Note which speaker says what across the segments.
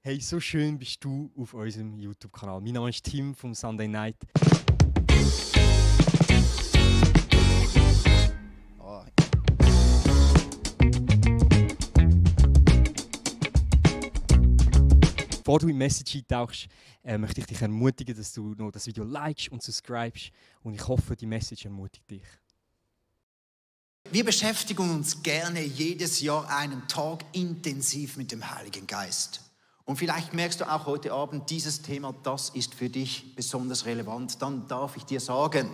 Speaker 1: Hey, so schön bist du auf unserem YouTube-Kanal. Mein Name ist Tim vom Sunday Night. Bevor du in die Message eintauchst, möchte ich dich ermutigen, dass du noch das Video likest und subscribest. Und ich hoffe, die Message ermutigt dich.
Speaker 2: Wir beschäftigen uns gerne jedes Jahr einen Tag intensiv mit dem Heiligen Geist. Und vielleicht merkst du auch heute Abend, dieses Thema, das ist für dich besonders relevant. Dann darf ich dir sagen,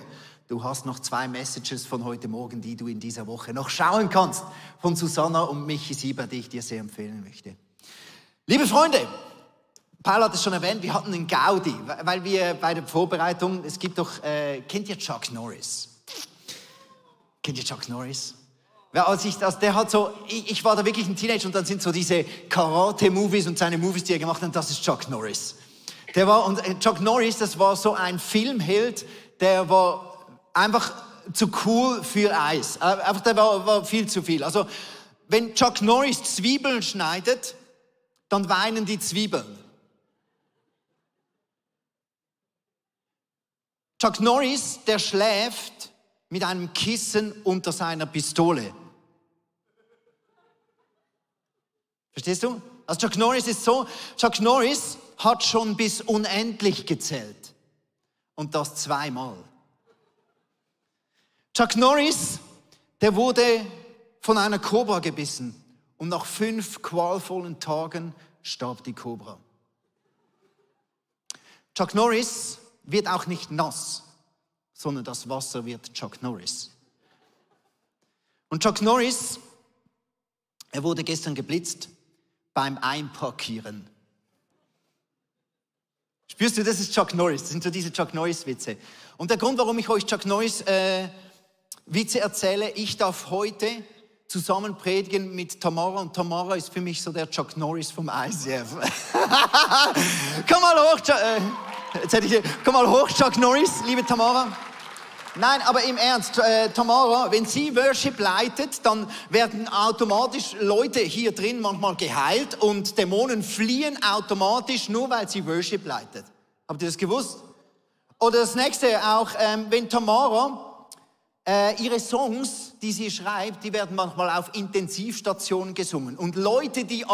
Speaker 2: du hast noch 2 Messages von heute Morgen, die du in dieser Woche noch schauen kannst. Von Susanna und Michi Sieber, die ich dir sehr empfehlen möchte. Liebe Freunde, Paul hat es schon erwähnt, wir hatten einen Gaudi, weil wir bei der Vorbereitung, es gibt doch, kennt ihr Chuck Norris? Kennt ihr Chuck Norris? Der hat so, ich war da wirklich ein Teenager und dann sind so diese Karate-Movies und seine Movies, die er gemacht hat, das ist Chuck Norris. Chuck Norris, das war so ein Filmheld, der war einfach zu cool für Eis. Einfach, der war viel zu viel. Also, wenn Chuck Norris Zwiebeln schneidet, dann weinen die Zwiebeln. Chuck Norris, der schläft mit einem Kissen unter seiner Pistole. Verstehst du? Also Chuck Norris ist so, Chuck Norris hat schon bis unendlich gezählt. Und das 2-mal. Chuck Norris, der wurde von einer Kobra gebissen. Und nach 5 qualvollen Tagen starb die Kobra. Chuck Norris wird auch nicht nass, sondern das Wasser wird Chuck Norris. Und Chuck Norris, er wurde gestern geblitzt beim Einparkieren. Spürst du, das ist Chuck Norris, das sind so diese Chuck Norris-Witze. Und der Grund, warum ich euch Chuck Norris-Witze erzähle, ich darf heute zusammen predigen mit Tamara und Tamara ist für mich so der Chuck Norris vom ICF. Komm mal hoch, komm mal hoch, Chuck Norris, liebe Tamara. Nein, aber im Ernst, Tamara, wenn sie Worship leitet, dann werden automatisch Leute hier drin manchmal geheilt und Dämonen fliehen automatisch, nur weil sie Worship leitet. Habt ihr das gewusst? Oder das nächste auch, wenn Tamara ihre Songs, die sie schreibt, die werden manchmal auf Intensivstationen gesungen. Und Leute, die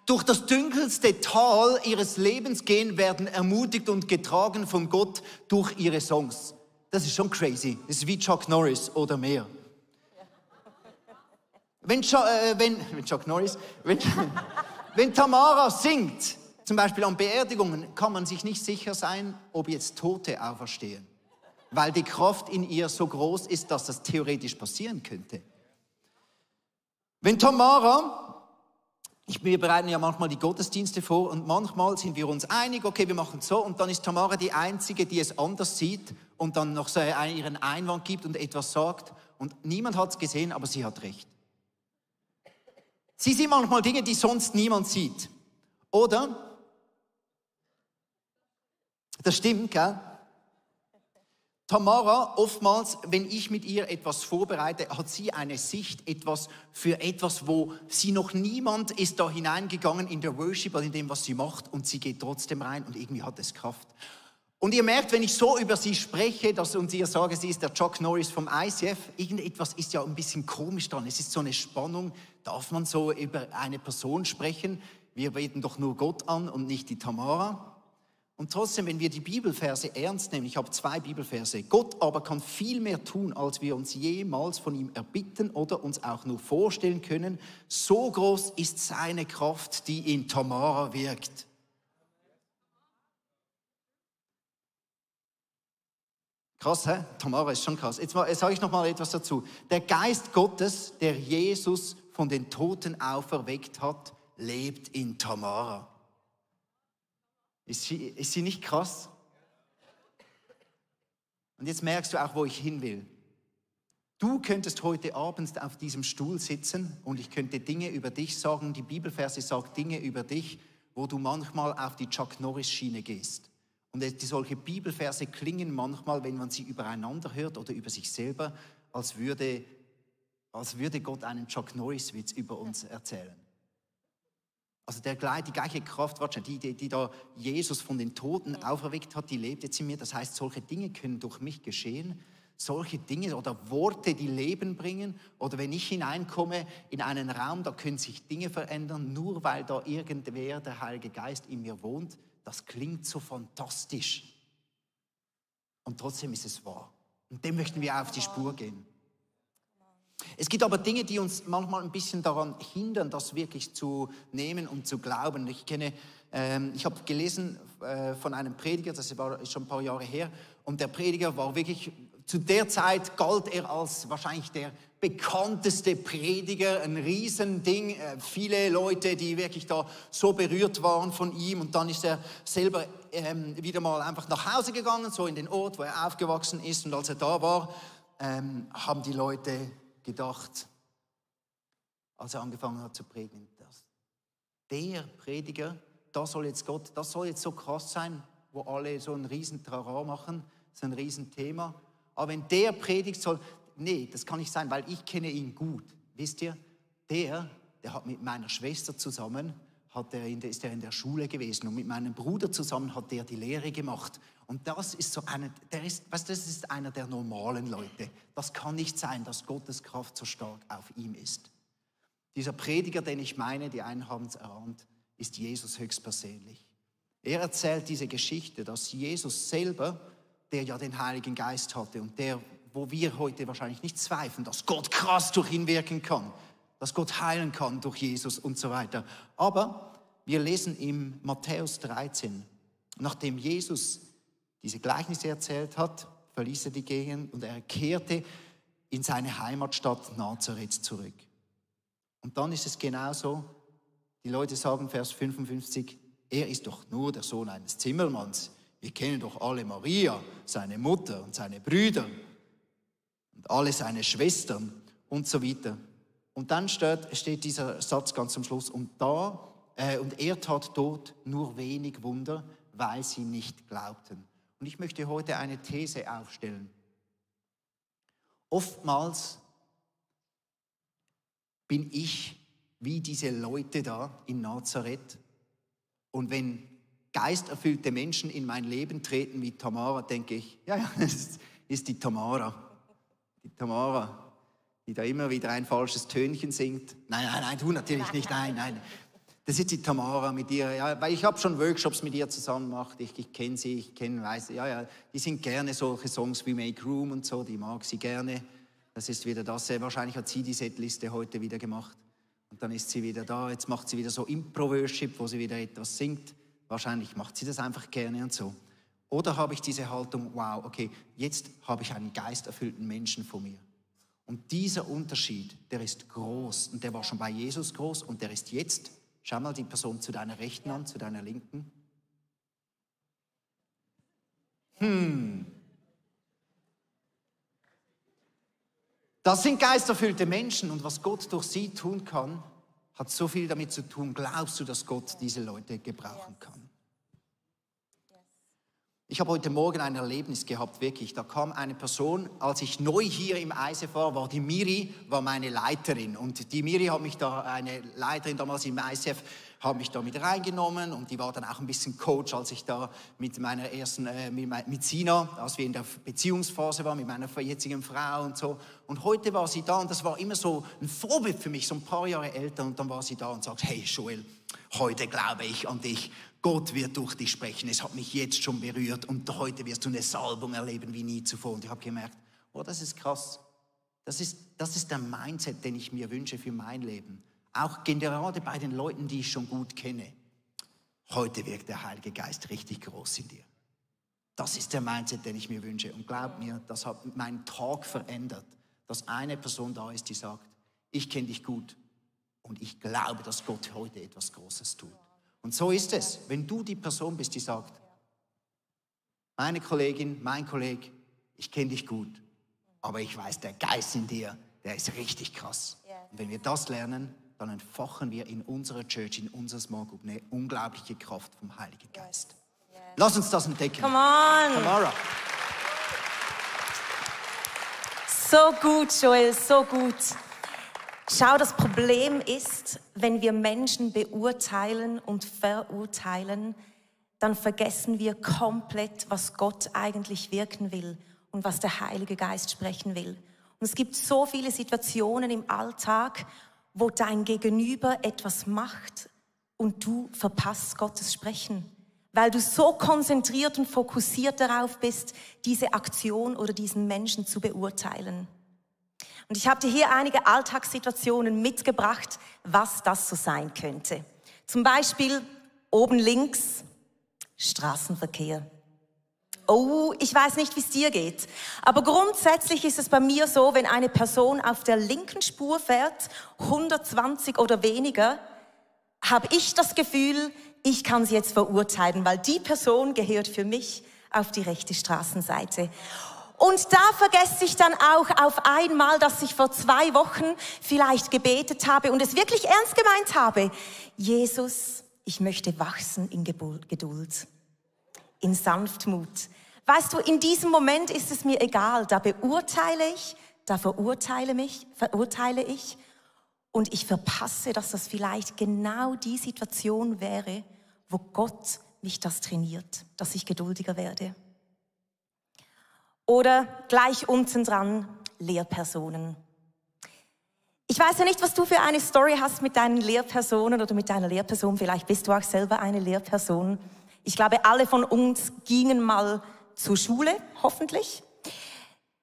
Speaker 2: durch das dunkelste Tal ihres Lebens gehen, werden ermutigt und getragen von Gott durch ihre Songs. Das ist schon crazy. Das ist wie Chuck Norris oder mehr. Wenn Tamara singt, zum Beispiel an Beerdigungen, kann man sich nicht sicher sein, ob jetzt Tote auferstehen. Weil die Kraft in ihr so groß ist, dass das theoretisch passieren könnte. Wenn Tamara, wir bereiten ja manchmal die Gottesdienste vor und manchmal sind wir uns einig, okay, wir machen so und dann ist Tamara die Einzige, die es anders sieht und dann noch so ihren Einwand gibt und etwas sagt und niemand hat es gesehen, aber sie hat recht. Sie sieht manchmal Dinge, die sonst niemand sieht. Oder? Das stimmt, gell? Tamara, oftmals, wenn ich mit ihr etwas vorbereite, hat sie eine Sicht für etwas, wo sie noch niemand ist da hineingegangen in der Worship oder in dem, was sie macht und sie geht trotzdem rein und irgendwie hat es Kraft. Und ihr merkt, wenn ich so über sie spreche und ihr sage, sie ist der Chuck Norris vom ICF, irgendetwas ist ja ein bisschen komisch dran. Es ist so eine Spannung, darf man so über eine Person sprechen? Wir beten doch nur Gott an und nicht die Tamara. Und trotzdem, wenn wir die Bibelverse ernst nehmen, ich habe 2 Bibelverse, Gott aber kann viel mehr tun, als wir uns jemals von ihm erbitten oder uns auch nur vorstellen können. So groß ist seine Kraft, die in Tamara wirkt. Krass, hä? Tamara ist schon krass. Jetzt sage ich noch mal etwas dazu. Der Geist Gottes, der Jesus von den Toten auferweckt hat, lebt in Tamara. Ist sie nicht krass? Und jetzt merkst du auch, wo ich hin will. Du könntest heute Abend auf diesem Stuhl sitzen und ich könnte Dinge über dich sagen, die Bibelverse sagt Dinge über dich, wo du manchmal auf die Chuck Norris Schiene gehst. Und solche Bibelverse klingen manchmal, wenn man sie übereinander hört oder über sich selber, als würde Gott einen Chuck Norris Witz über uns erzählen. Also die gleiche Kraft, die da Jesus von den Toten auferweckt hat, die lebt jetzt in mir. Das heißt, solche Dinge können durch mich geschehen. Solche Dinge oder Worte, die Leben bringen. Oder wenn ich hineinkomme in einen Raum, da können sich Dinge verändern, nur weil da irgendwer, der Heilige Geist, in mir wohnt. Das klingt so fantastisch. Und trotzdem ist es wahr. Und dem möchten wir auf die Spur gehen. Es gibt aber Dinge, die uns manchmal ein bisschen daran hindern, das wirklich zu nehmen und zu glauben. Ich habe gelesen von einem Prediger, das ist schon ein paar Jahre her, und der Prediger war wirklich, zu der Zeit galt er als wahrscheinlich der bekannteste Prediger, ein Riesending, viele Leute, die wirklich da so berührt waren von ihm, und dann ist er selber wieder mal einfach nach Hause gegangen, so in den Ort, wo er aufgewachsen ist, und als er da war, haben die Leute gedacht, als er angefangen hat zu predigen, der Prediger, das soll jetzt so krass sein, wo alle so ein riesen Trara machen, so ein riesen Thema. Aber wenn der predigt soll, nee, das kann nicht sein, weil ich kenne ihn gut. Wisst ihr, der hat mit meiner Schwester zusammen, ist er in der Schule gewesen, und mit meinem Bruder zusammen hat der die Lehre gemacht. Und das ist so das ist einer der normalen Leute. Das kann nicht sein, dass Gottes Kraft so stark auf ihm ist. Dieser Prediger, den ich meine, die einen haben es erahnt, ist Jesus höchstpersönlich. Er erzählt diese Geschichte, dass Jesus selber, der ja den Heiligen Geist hatte und der, wo wir heute wahrscheinlich nicht zweifeln, dass Gott krass durch ihn wirken kann, dass Gott heilen kann durch Jesus und so weiter. Aber wir lesen im Matthäus 13, nachdem Jesus diese Gleichnisse erzählt hat, verließ er die Gegend und er kehrte in seine Heimatstadt Nazareth zurück. Und dann ist es genauso, die Leute sagen, Vers 55, er ist doch nur der Sohn eines Zimmermanns. Wir kennen doch alle Maria, seine Mutter und seine Brüder und alle seine Schwestern und so weiter. Und dann steht dieser Satz ganz am Schluss, und er tat dort nur wenig Wunder, weil sie nicht glaubten. Und ich möchte heute eine These aufstellen. Oftmals bin ich wie diese Leute da in Nazareth, und wenn geisterfüllte Menschen in mein Leben treten wie Tamara, denke ich, ja, das ist die Tamara. Die Tamara, die da immer wieder ein falsches Tönchen singt. Nein, du natürlich nicht, nein. Das ist die Tamara mit ihr, ja, weil ich habe schon Workshops mit ihr zusammen gemacht, ich kenne sie, weiß, die singt gerne solche Songs wie Make Room und so, die mag sie gerne. Das ist wieder das, wahrscheinlich hat sie die Setliste heute wieder gemacht. Und dann ist sie wieder da, jetzt macht sie wieder so Impro-Worship, wo sie wieder etwas singt. Wahrscheinlich macht sie das einfach gerne und so. Oder habe ich diese Haltung, wow, okay, jetzt habe ich einen geisterfüllten Menschen vor mir. Und dieser Unterschied, der ist groß. Und der war schon bei Jesus groß und der ist jetzt. Schau mal die Person zu deiner Rechten an, zu deiner Linken. Das sind geisterfüllte Menschen, und was Gott durch sie tun kann, hat so viel damit zu tun. Glaubst du, dass Gott diese Leute gebrauchen kann? Ich habe heute Morgen ein Erlebnis gehabt, wirklich. Da kam eine Person, als ich neu hier im ICF war, die Miri, war meine Leiterin. Und die Miri hat mich da, eine Leiterin damals im ICF, hat mich da mit reingenommen, und die war dann auch ein bisschen Coach, als ich da mit meiner ersten, mit Sina, als wir in der Beziehungsphase waren, mit meiner jetzigen Frau und so. Und heute war sie da, und das war immer so ein Vorbild für mich, so ein paar Jahre älter, und dann war sie da und sagt, hey Joel, heute glaube ich an dich. Gott wird durch dich sprechen, es hat mich jetzt schon berührt, und heute wirst du eine Salbung erleben wie nie zuvor. Und ich habe gemerkt, oh, das ist krass. Das ist der Mindset, den ich mir wünsche für mein Leben. Auch gerade bei den Leuten, die ich schon gut kenne. Heute wirkt der Heilige Geist richtig groß in dir. Das ist der Mindset, den ich mir wünsche. Und glaub mir, das hat meinen Tag verändert, dass eine Person da ist, die sagt, ich kenne dich gut und ich glaube, dass Gott heute etwas Großes tut. Und so ist es, wenn du die Person bist, die sagt, meine Kollegin, mein Kollege, ich kenne dich gut, aber ich weiß, der Geist in dir, der ist richtig krass. Und wenn wir das lernen, dann entfachen wir in unserer Church, in unserer Small Group eine unglaubliche Kraft vom Heiligen Geist. Lass uns das entdecken.
Speaker 3: Come on.
Speaker 2: Tamara.
Speaker 3: So gut, Joel, so gut. Schau, das Problem ist, wenn wir Menschen beurteilen und verurteilen, dann vergessen wir komplett, was Gott eigentlich wirken will und was der Heilige Geist sprechen will. Und es gibt so viele Situationen im Alltag, wo dein Gegenüber etwas macht und du verpasst Gottes Sprechen, weil du so konzentriert und fokussiert darauf bist, diese Aktion oder diesen Menschen zu beurteilen. Und ich habe dir hier einige Alltagssituationen mitgebracht, was das so sein könnte. Zum Beispiel oben links Straßenverkehr. Oh, ich weiß nicht, wie es dir geht, aber grundsätzlich ist es bei mir so, wenn eine Person auf der linken Spur fährt, 120 oder weniger, habe ich das Gefühl, ich kann sie jetzt verurteilen, weil die Person gehört für mich auf die rechte Straßenseite. Und da vergesse ich dann auch auf einmal, dass ich vor 2 Wochen vielleicht gebetet habe und es wirklich ernst gemeint habe. Jesus, ich möchte wachsen in Geduld, in Sanftmut. Weißt du, in diesem Moment ist es mir egal, da beurteile ich, da verurteile ich und ich verpasse, dass das vielleicht genau die Situation wäre, wo Gott mich das trainiert, dass ich geduldiger werde. Oder gleich unten dran, Lehrpersonen. Ich weiß ja nicht, was du für eine Story hast mit deinen Lehrpersonen oder mit deiner Lehrperson. Vielleicht bist du auch selber eine Lehrperson. Ich glaube, alle von uns gingen mal zur Schule, hoffentlich.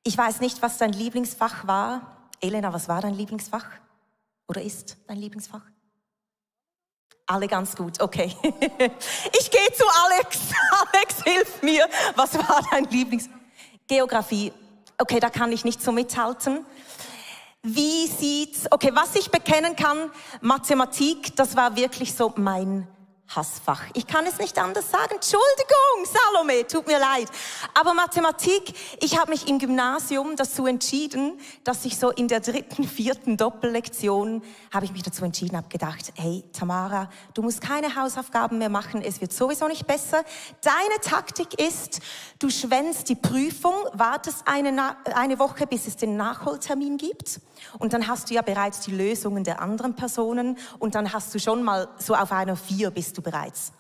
Speaker 3: Ich weiß nicht, was dein Lieblingsfach war. Elena, was war dein Lieblingsfach? Oder ist dein Lieblingsfach? Alle ganz gut, okay. Ich gehe zu Alex. Alex, hilf mir. Was war dein Lieblingsfach? Geografie, okay, da kann ich nicht so mithalten. Was ich bekennen kann, Mathematik, das war wirklich so mein Hassfach. Ich kann es nicht anders sagen. Entschuldigung, Salome, tut mir leid. Aber Mathematik, ich habe mich im Gymnasium dazu entschieden, dass ich so in der 3., 4. Doppellektion habe ich mich dazu entschieden, habe gedacht, hey Tamara, du musst keine Hausaufgaben mehr machen, es wird sowieso nicht besser. Deine Taktik ist, du schwänzt die Prüfung, wartest eine Woche, bis es den Nachholtermin gibt und dann hast du ja bereits die Lösungen der anderen Personen und dann hast du schon mal so auf einer 4 bist du bereits.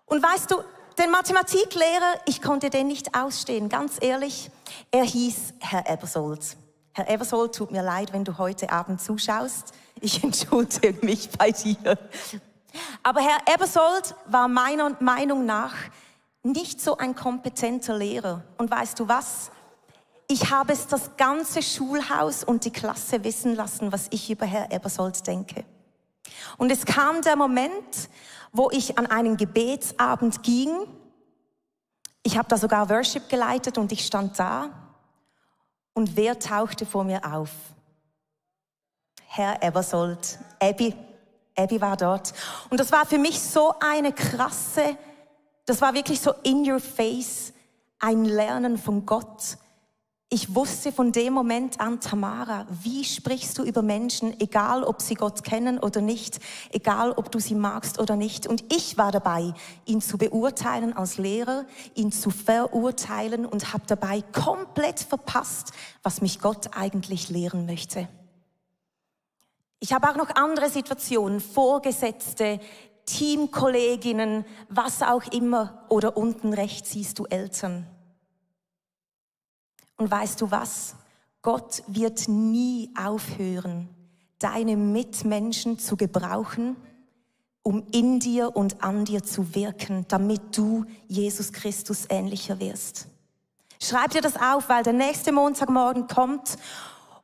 Speaker 3: Und weißt du, den Mathematiklehrer, ich konnte den nicht ausstehen, ganz ehrlich, er hieß Herr Ebersold. Herr Ebersold, tut mir leid, wenn du heute Abend zuschaust, ich entschuldige mich bei dir. Aber Herr Ebersold war meiner Meinung nach nicht so ein kompetenter Lehrer. Und weißt du was? Ich habe es das ganze Schulhaus und die Klasse wissen lassen, was ich über Herr Ebersold denke. Und es kam der Moment, wo ich an einen Gebetsabend ging. Ich habe da sogar Worship geleitet und ich stand da. Und wer tauchte vor mir auf? Herr Ebersold. Abby war dort. Und das war für mich so eine krasse, das war wirklich so in your face, ein Lernen von Gott. Ich wusste von dem Moment an, Tamara, wie sprichst du über Menschen, egal ob sie Gott kennen oder nicht, egal ob du sie magst oder nicht. Und ich war dabei, ihn zu beurteilen als Lehrer, ihn zu verurteilen und habe dabei komplett verpasst, was mich Gott eigentlich lehren möchte. Ich habe auch noch andere Situationen, Vorgesetzte, Teamkolleginnen, was auch immer, oder unten rechts siehst du Eltern. Und weißt du was? Gott wird nie aufhören, deine Mitmenschen zu gebrauchen, um in dir und an dir zu wirken, damit du Jesus Christus ähnlicher wirst. Schreib dir das auf, weil der nächste Montagmorgen kommt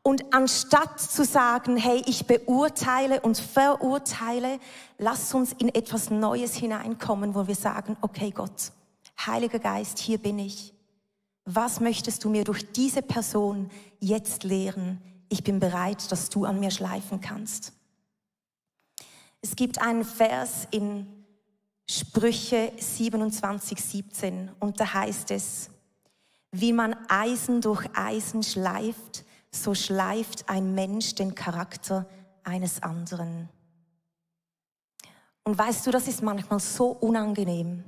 Speaker 3: und anstatt zu sagen, hey, ich beurteile und verurteile, lass uns in etwas Neues hineinkommen, wo wir sagen, okay Gott, Heiliger Geist, hier bin ich. Was möchtest du mir durch diese Person jetzt lehren? Ich bin bereit, dass du an mir schleifen kannst. Es gibt einen Vers in Sprüche 27,17 und da heißt es, wie man Eisen durch Eisen schleift, so schleift ein Mensch den Charakter eines anderen. Und weißt du, das ist manchmal so unangenehm,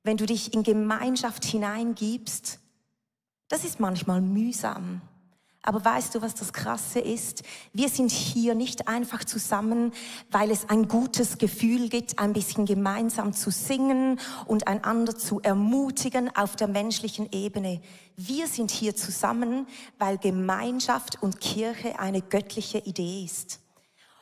Speaker 3: wenn du dich in Gemeinschaft hineingibst. Das ist manchmal mühsam. Aber weißt du, was das Krasse ist? Wir sind hier nicht einfach zusammen, weil es ein gutes Gefühl gibt, ein bisschen gemeinsam zu singen und einander zu ermutigen auf der menschlichen Ebene. Wir sind hier zusammen, weil Gemeinschaft und Kirche eine göttliche Idee ist.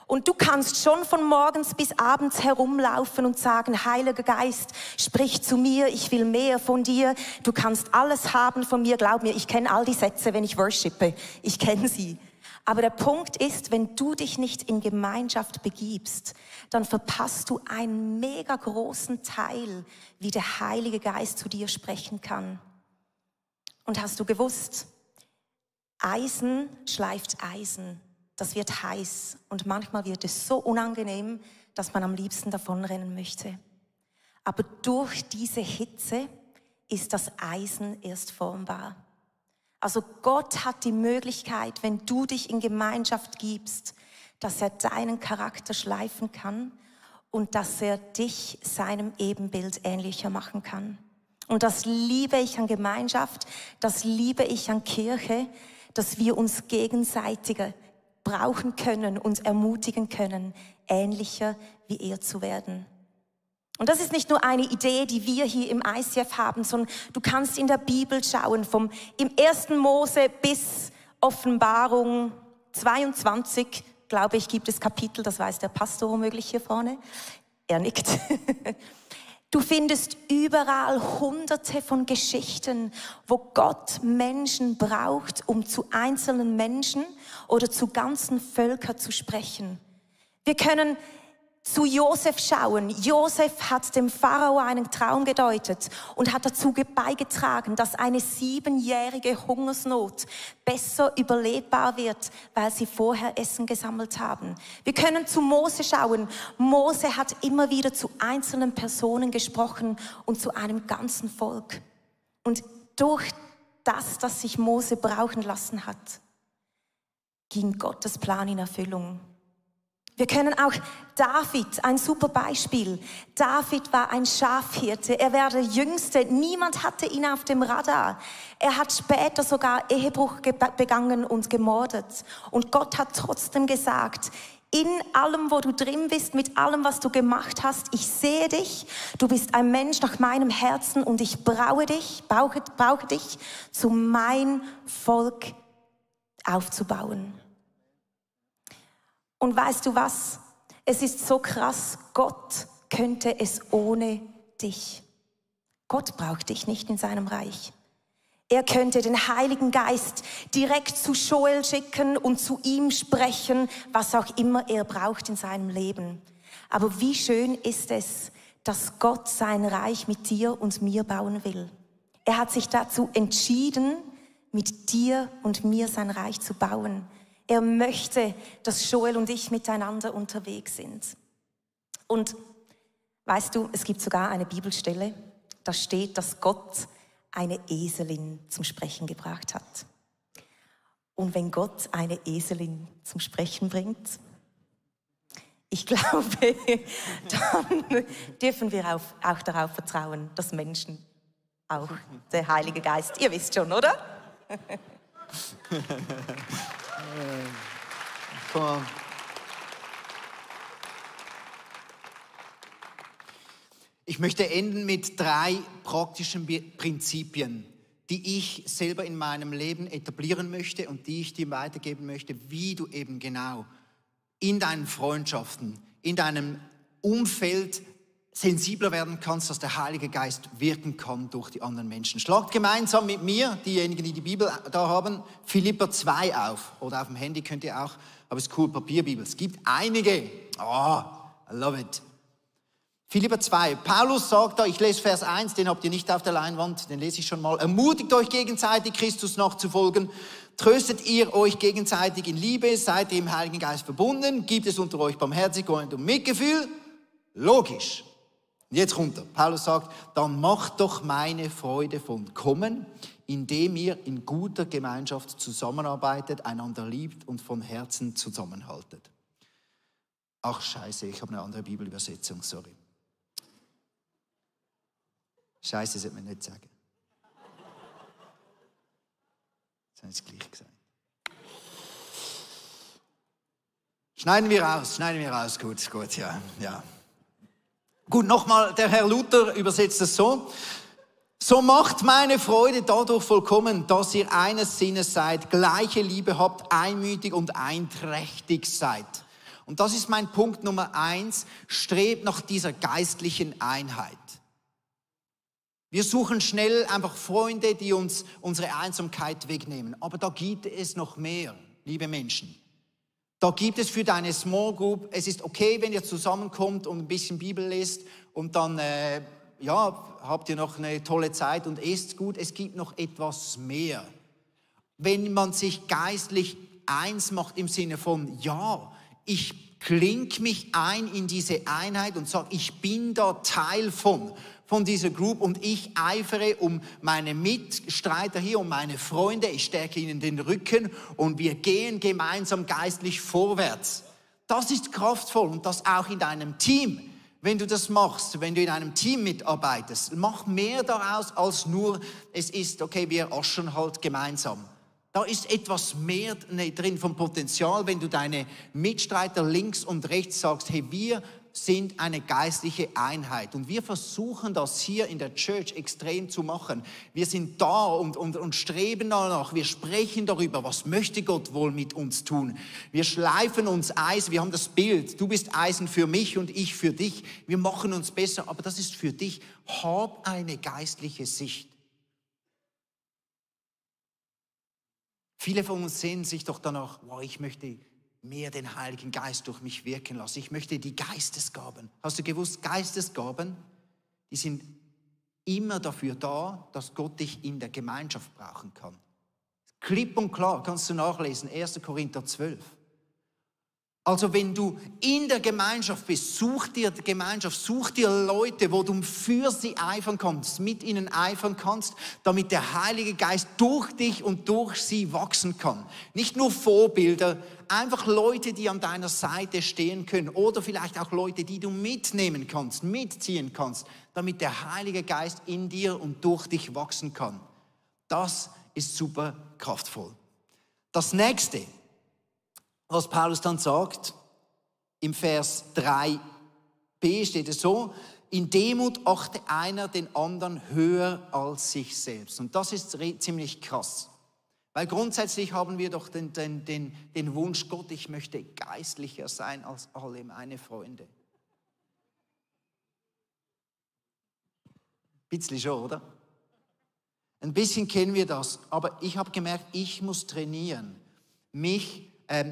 Speaker 3: Und du kannst schon von morgens bis abends herumlaufen und sagen, Heiliger Geist, sprich zu mir, ich will mehr von dir. Du kannst alles haben von mir, glaub mir, ich kenne all die Sätze, wenn ich worshipe. Ich kenne sie. Aber der Punkt ist, wenn du dich nicht in Gemeinschaft begibst, dann verpasst du einen mega großen Teil, wie der Heilige Geist zu dir sprechen kann. Und hast du gewusst, Eisen schleift Eisen. Das wird heiß und manchmal wird es so unangenehm, dass man am liebsten davonrennen möchte. Aber durch diese Hitze ist das Eisen erst formbar. Also Gott hat die Möglichkeit, wenn du dich in Gemeinschaft gibst, dass er deinen Charakter schleifen kann und dass er dich seinem Ebenbild ähnlicher machen kann. Und das liebe ich an Gemeinschaft, das liebe ich an Kirche, dass wir uns gegenseitiger brauchen können, uns ermutigen können, ähnlicher wie er zu werden. Und das ist nicht nur eine Idee, die wir hier im ICF haben, sondern du kannst in der Bibel schauen, im 1. Mose bis Offenbarung 22, glaube ich, gibt es Kapitel, das weiß der Pastor womöglich hier vorne. Er nickt. Du findest überall Hunderte von Geschichten, wo Gott Menschen braucht, um zu einzelnen Menschen oder zu ganzen Völkern zu sprechen. Wir können zu Josef schauen. Josef hat dem Pharao einen Traum gedeutet und hat dazu beigetragen, dass eine 7-jährige Hungersnot besser überlebbar wird, weil sie vorher Essen gesammelt haben. Wir können zu Mose schauen. Mose hat immer wieder zu einzelnen Personen gesprochen und zu einem ganzen Volk. Und durch das, dass sich Mose brauchen lassen hat, ging Gottes Plan in Erfüllung. Wir können auch David, ein super Beispiel. David war ein Schafhirte, er war der Jüngste, niemand hatte ihn auf dem Radar. Er hat später sogar Ehebruch begangen und gemordet. Und Gott hat trotzdem gesagt, in allem, wo du drin bist, mit allem, was du gemacht hast, ich sehe dich, du bist ein Mensch nach meinem Herzen und ich brauche dich, zu mein Volk aufzubauen. Und weißt du was? Es ist so krass, Gott könnte es ohne dich. Gott braucht dich nicht in seinem Reich. Er könnte den Heiligen Geist direkt zu Joel schicken und zu ihm sprechen, was auch immer er braucht in seinem Leben. Aber wie schön ist es, dass Gott sein Reich mit dir und mir bauen will. Er hat sich dazu entschieden, mit dir und mir sein Reich zu bauen. Er möchte, dass Joel und ich miteinander unterwegs sind. Und weißt du, es gibt sogar eine Bibelstelle, da steht, dass Gott eine Eselin zum Sprechen gebracht hat. Und wenn Gott eine Eselin zum Sprechen bringt, ich glaube, dann dürfen wir auch darauf vertrauen, dass Menschen, auch der Heilige Geist, ihr wisst schon, oder?
Speaker 2: Ich möchte enden mit 3 praktischen Prinzipien, die ich selber in meinem Leben etablieren möchte und die ich dir weitergeben möchte, wie du eben genau in deinen Freundschaften, in deinem Umfeld sensibler werden kannst, dass der Heilige Geist wirken kann durch die anderen Menschen. Schlagt gemeinsam mit mir, diejenigen, die die Bibel da haben, Philipper 2 auf. Oder auf dem Handy könnt ihr auch, aber es ist cool, Papierbibel. Es gibt einige. Oh, I love it. Philipper 2. Paulus sagt da, ich lese Vers 1, den habt ihr nicht auf der Leinwand, den lese ich schon mal. Ermutigt euch gegenseitig, Christus nachzufolgen. Tröstet ihr euch gegenseitig in Liebe, seid ihr im Heiligen Geist verbunden, gibt es unter euch Barmherzigkeit und Mitgefühl? Logisch. Jetzt runter. Paulus sagt, dann macht doch meine Freude vollkommen, indem ihr in guter Gemeinschaft zusammenarbeitet, einander liebt und von Herzen zusammenhaltet. Ach scheiße, ich habe eine andere Bibelübersetzung, sorry. Scheiße, sollte man nicht sagen. Das habe ich gleich gesagt. Schneiden wir raus. Gut, ja. Gut, nochmal, der Herr Luther übersetzt es so. So macht meine Freude dadurch vollkommen, dass ihr eines Sinnes seid, gleiche Liebe habt, einmütig und einträchtig seid. Und das ist mein Punkt Nummer 1. Strebt nach dieser geistlichen Einheit. Wir suchen schnell einfach Freunde, die uns unsere Einsamkeit wegnehmen. Aber da gibt es noch mehr, liebe Menschen. Da gibt es für deine Small Group, es ist okay, wenn ihr zusammenkommt und ein bisschen Bibel lest und dann habt ihr noch eine tolle Zeit und esst gut. Es gibt noch etwas mehr. Wenn man sich geistlich eins macht im Sinne von, ja, ich klinke mich ein in diese Einheit und sage, ich bin da Teil von dieser Group und ich eifere um meine Mitstreiter hier, um meine Freunde, ich stärke ihnen den Rücken und wir gehen gemeinsam geistlich vorwärts. Das ist kraftvoll und das auch in deinem Team. Wenn du das machst, wenn du in einem Team mitarbeitest, mach mehr daraus als nur, es ist, okay, wir aschen halt gemeinsam. Da ist etwas mehr drin vom Potenzial, wenn du deine Mitstreiter links und rechts sagst, hey, wir sind eine geistliche Einheit. Und wir versuchen das hier in der Church extrem zu machen. Wir sind da und streben danach. Wir sprechen darüber, was möchte Gott wohl mit uns tun. Wir schleifen uns Eisen. Wir haben das Bild. Du bist Eisen für mich und ich für dich. Wir machen uns besser. Aber das ist für dich. Hab eine geistliche Sicht. Viele von uns sehnen sich doch danach, wow, ich möchte mehr den Heiligen Geist durch mich wirken lassen. Ich möchte die Geistesgaben. Hast du gewusst, Geistesgaben, die sind immer dafür da, dass Gott dich in der Gemeinschaft brauchen kann. Klipp und klar, kannst du nachlesen, 1. Korinther 12. Also wenn du in der Gemeinschaft bist, such dir Gemeinschaft, such dir Leute, wo du für sie eifern kannst, mit ihnen eifern kannst, damit der Heilige Geist durch dich und durch sie wachsen kann. Nicht nur Vorbilder, einfach Leute, die an deiner Seite stehen können oder vielleicht auch Leute, die du mitnehmen kannst, mitziehen kannst, damit der Heilige Geist in dir und durch dich wachsen kann. Das ist super kraftvoll. Das nächste, was Paulus dann sagt, im Vers 3b steht es so, in Demut achte einer den anderen höher als sich selbst. Und das ist ziemlich krass. Weil grundsätzlich haben wir doch den Wunsch, Gott, ich möchte geistlicher sein als alle meine Freunde. Ein bisschen schon, oder? Ein bisschen kennen wir das, aber ich habe gemerkt, ich muss trainieren,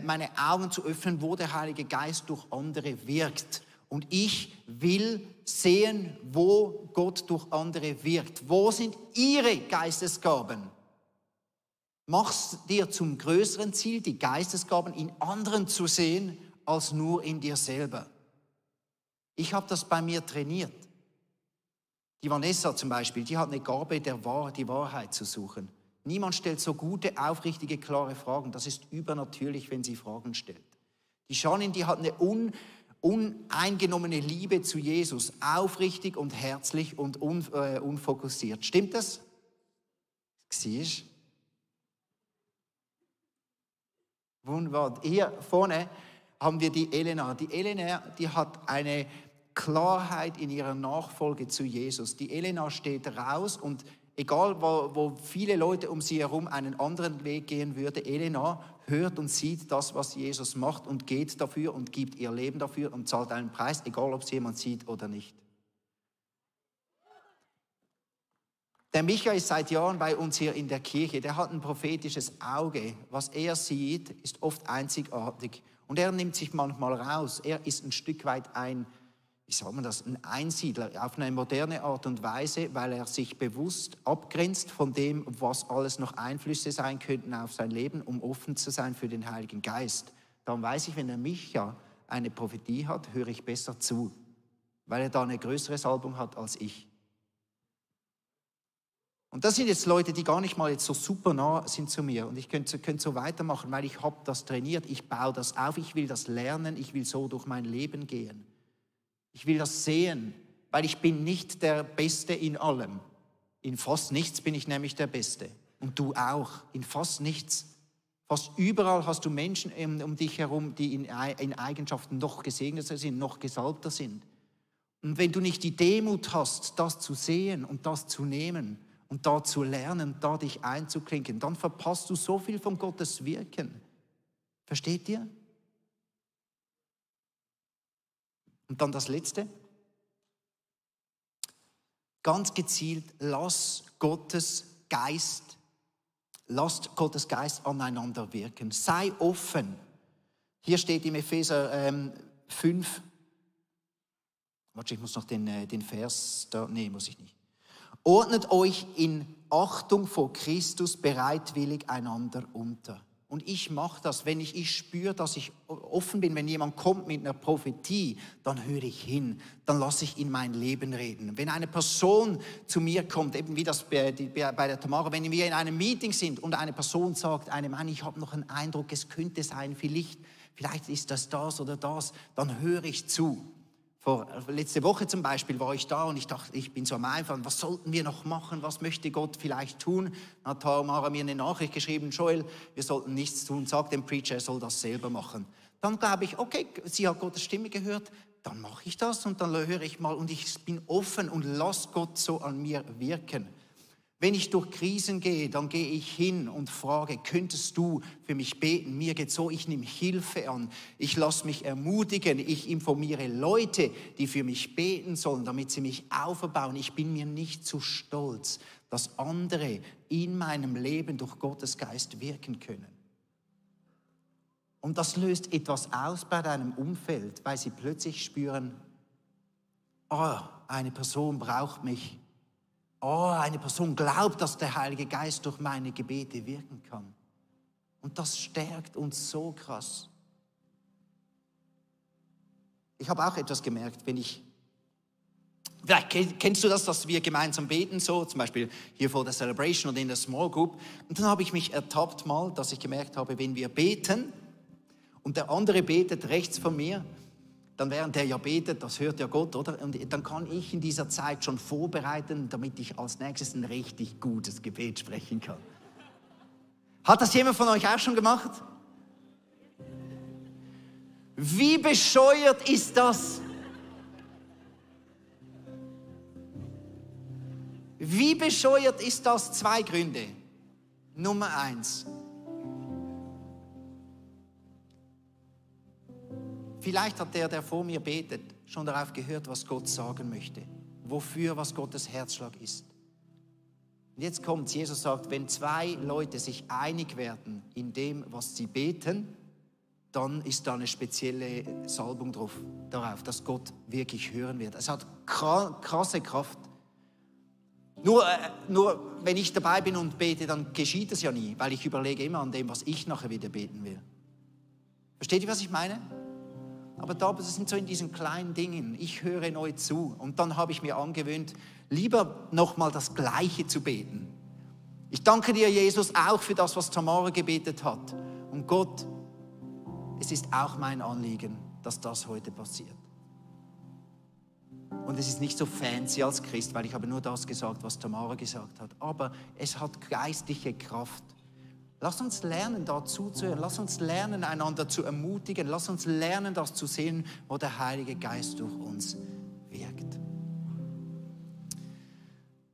Speaker 2: meine Augen zu öffnen, wo der Heilige Geist durch andere wirkt. Und ich will sehen, wo Gott durch andere wirkt. Wo sind ihre Geistesgaben? Mach's dir zum größeren Ziel, die Geistesgaben in anderen zu sehen, als nur in dir selber. Ich habe das bei mir trainiert. Die Vanessa zum Beispiel, die hat eine Gabe, die Wahrheit zu suchen. Niemand stellt so gute, aufrichtige, klare Fragen. Das ist übernatürlich, wenn sie Fragen stellt. Die Janine, die hat eine uneingenommene Liebe zu Jesus. Aufrichtig und herzlich und unfokussiert. Stimmt das? Siehst du? Wunderbar. Hier vorne haben wir die Elena. Die Elena, die hat eine Klarheit in ihrer Nachfolge zu Jesus. Die Elena steht raus und egal, wo viele Leute um sie herum einen anderen Weg gehen würden, Elena hört und sieht das, was Jesus macht und geht dafür und gibt ihr Leben dafür und zahlt einen Preis, egal ob es jemand sieht oder nicht. Der Micha ist seit Jahren bei uns hier in der Kirche. Der hat ein prophetisches Auge. Was er sieht, ist oft einzigartig. Und er nimmt sich manchmal raus. Er ist ein Stück weit ein Einsiedler auf eine moderne Art und Weise, weil er sich bewusst abgrenzt von dem, was alles noch Einflüsse sein könnten auf sein Leben, um offen zu sein für den Heiligen Geist. Darum weiß ich, wenn der Micha eine Prophetie hat, höre ich besser zu, weil er da eine größere Salbung hat als ich. Und das sind jetzt Leute, die gar nicht mal jetzt so super nah sind zu mir. Und ich könnte so weitermachen, weil ich habe das trainiert, ich baue das auf, ich will das lernen, ich will so durch mein Leben gehen. Ich will das sehen, weil ich bin nicht der Beste in allem. In fast nichts bin ich nämlich der Beste. Und du auch, in fast nichts. Fast überall hast du Menschen um dich herum, die in Eigenschaften noch gesegneter sind, noch gesalbter sind. Und wenn du nicht die Demut hast, das zu sehen und das zu nehmen und da zu lernen, da dich einzuklinken, dann verpasst du so viel von Gottes Wirken. Versteht ihr? Und dann das Letzte. Ganz gezielt, lasst Gottes Geist aneinander wirken. Sei offen. Hier steht im Epheser 5, warte, ich muss noch den Vers da, nee, muss ich nicht. Ordnet euch in Achtung vor Christus bereitwillig einander unter. Und ich mache das, wenn ich spüre, dass ich offen bin, wenn jemand kommt mit einer Prophetie, dann höre ich hin, dann lasse ich in mein Leben reden. Wenn eine Person zu mir kommt, eben wie das bei der Tamara, wenn wir in einem Meeting sind und eine Person sagt einem Mann, ich habe noch einen Eindruck, es könnte sein, vielleicht ist das oder das, dann höre ich zu. Letzte Woche zum Beispiel war ich da und ich dachte, ich bin so am Einfallen, was sollten wir noch machen, was möchte Gott vielleicht tun? Dann hat Tamara mir eine Nachricht geschrieben, Joel, wir sollten nichts tun, sag dem Preacher, er soll das selber machen. Dann glaube ich, okay, sie hat Gottes Stimme gehört, dann mache ich das und dann höre ich mal und ich bin offen und lasse Gott so an mir wirken. Wenn ich durch Krisen gehe, dann gehe ich hin und frage, könntest du für mich beten? Mir geht so, ich nehme Hilfe an, ich lasse mich ermutigen, ich informiere Leute, die für mich beten sollen, damit sie mich aufbauen. Ich bin mir nicht zu stolz, dass andere in meinem Leben durch Gottes Geist wirken können. Und das löst etwas aus bei deinem Umfeld, weil sie plötzlich spüren, eine Person braucht mich. Eine Person glaubt, dass der Heilige Geist durch meine Gebete wirken kann. Und das stärkt uns so krass. Ich habe auch etwas gemerkt, vielleicht kennst du das, dass wir gemeinsam beten, so zum Beispiel hier vor der Celebration oder in der Small Group. Und dann habe ich mich ertappt mal, dass ich gemerkt habe, wenn wir beten und der andere betet rechts von mir, dann während der ja betet, das hört ja Gott, oder? Und dann kann ich in dieser Zeit schon vorbereiten, damit ich als nächstes ein richtig gutes Gebet sprechen kann. Hat das jemand von euch auch schon gemacht? Wie bescheuert ist das? Wie bescheuert ist das? 2 Gründe. Nummer 1. Vielleicht hat der vor mir betet, schon darauf gehört, was Gott sagen möchte. Wofür, was Gottes Herzschlag ist. Und jetzt kommt, Jesus sagt, wenn 2 Leute sich einig werden in dem, was sie beten, dann ist da eine spezielle Salbung darauf, dass Gott wirklich hören wird. Es hat krasse Kraft. Nur wenn ich dabei bin und bete, dann geschieht es ja nie, weil ich überlege immer an dem, was ich nachher wieder beten will. Versteht ihr, was ich meine? Aber das sind so in diesen kleinen Dingen. Ich höre neu zu. Und dann habe ich mir angewöhnt, lieber nochmal das Gleiche zu beten. Ich danke dir, Jesus, auch für das, was Tamara gebetet hat. Und Gott, es ist auch mein Anliegen, dass das heute passiert. Und es ist nicht so fancy als Christ, weil ich habe nur das gesagt, was Tamara gesagt hat. Aber es hat geistliche Kraft. Lass uns lernen, da zuzuhören. Lass uns lernen, einander zu ermutigen. Lass uns lernen, das zu sehen, wo der Heilige Geist durch uns wirkt.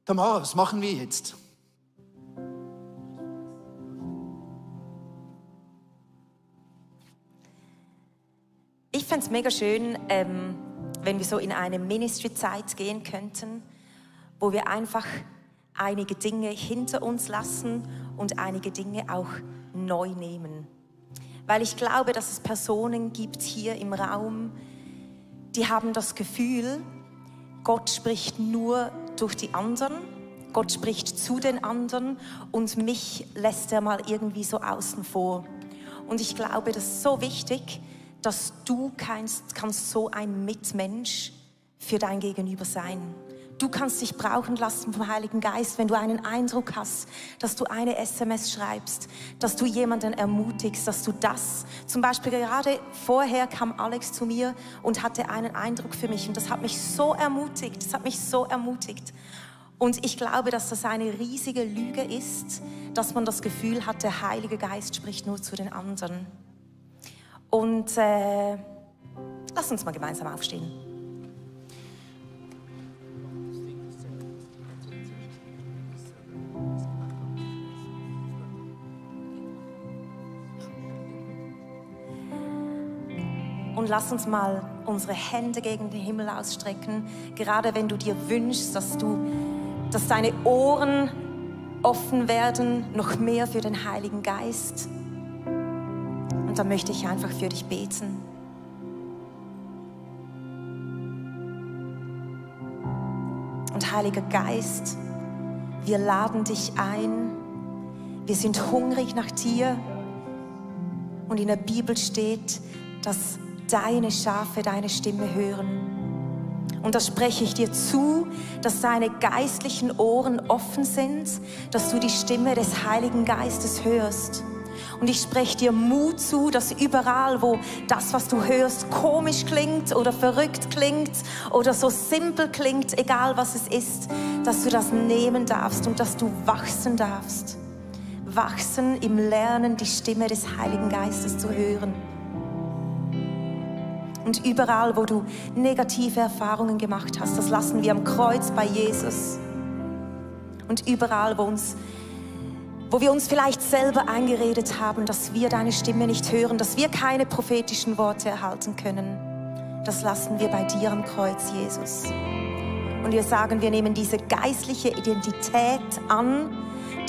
Speaker 2: Tamara, was machen wir jetzt?
Speaker 3: Ich fände es mega schön, wenn wir so in eine Ministry-Zeit gehen könnten, wo wir einfach einige Dinge hinter uns lassen und einige Dinge auch neu nehmen. Weil ich glaube, dass es Personen gibt hier im Raum, die haben das Gefühl, Gott spricht nur durch die anderen, Gott spricht zu den anderen und mich lässt er mal irgendwie so außen vor. Und ich glaube, das ist so wichtig, dass du kannst so ein Mitmensch für dein Gegenüber sein. Du kannst dich brauchen lassen vom Heiligen Geist, wenn du einen Eindruck hast, dass du eine SMS schreibst, dass du jemanden ermutigst, dass du das, zum Beispiel gerade vorher kam Alex zu mir und hatte einen Eindruck für mich und das hat mich so ermutigt, Und ich glaube, dass das eine riesige Lüge ist, dass man das Gefühl hat, der Heilige Geist spricht nur zu den anderen. Und lass uns mal gemeinsam aufstehen. Und lass uns mal unsere Hände gegen den Himmel ausstrecken, gerade wenn du dir wünschst, dass deine Ohren offen werden, noch mehr für den Heiligen Geist. Und dann möchte ich einfach für dich beten. Und Heiliger Geist, wir laden dich ein. Wir sind hungrig nach dir. Und in der Bibel steht, dass deine Schafe deine Stimme hören. Und da spreche ich dir zu, dass deine geistlichen Ohren offen sind, dass du die Stimme des Heiligen Geistes hörst. Und ich spreche dir Mut zu, dass überall, wo das, was du hörst, komisch klingt oder verrückt klingt oder so simpel klingt, egal was es ist, dass du das nehmen darfst und dass du wachsen darfst. Wachsen im Lernen, die Stimme des Heiligen Geistes zu hören. Und überall, wo du negative Erfahrungen gemacht hast, das lassen wir am Kreuz bei Jesus. Und überall, wo wir uns vielleicht selber eingeredet haben, dass wir deine Stimme nicht hören, dass wir keine prophetischen Worte erhalten können, das lassen wir bei dir am Kreuz, Jesus. Und wir sagen, wir nehmen diese geistliche Identität an,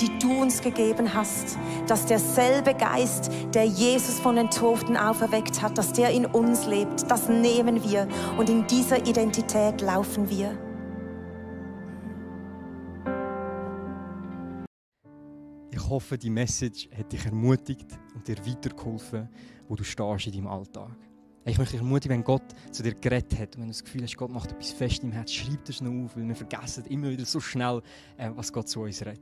Speaker 3: die du uns gegeben hast, dass derselbe Geist, der Jesus von den Toten auferweckt hat, dass der in uns lebt, das nehmen wir und in dieser Identität laufen wir.
Speaker 1: Ich hoffe, die Message hat dich ermutigt und dir weitergeholfen, wo du stehst in deinem Alltag. Ich möchte dich ermutigen, wenn Gott zu dir geredet hat und wenn du das Gefühl hast, Gott macht etwas fest im Herz, schreib das noch auf, weil wir vergessen immer wieder so schnell, was Gott zu uns redet.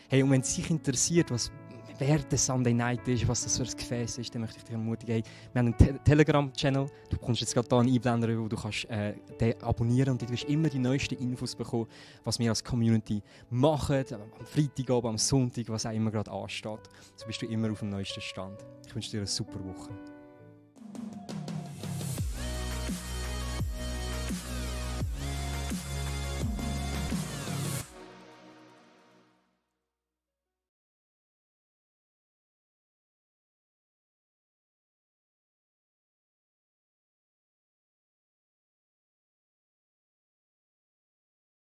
Speaker 1: Hey, und wenn es dich interessiert, wer der Sunday Night ist, was das für ein Gefäß ist, dann möchte ich dich ermutigen, hey, wir haben einen Telegram-Channel, du bekommst jetzt gerade hier einen Einblender, wo du kannst, den abonnieren und du wirst immer die neuesten Infos bekommen, was wir als Community machen, am Freitagabend, am Sonntag, was auch immer gerade ansteht. So bist du immer auf dem neuesten Stand. Ich wünsche dir eine super Woche.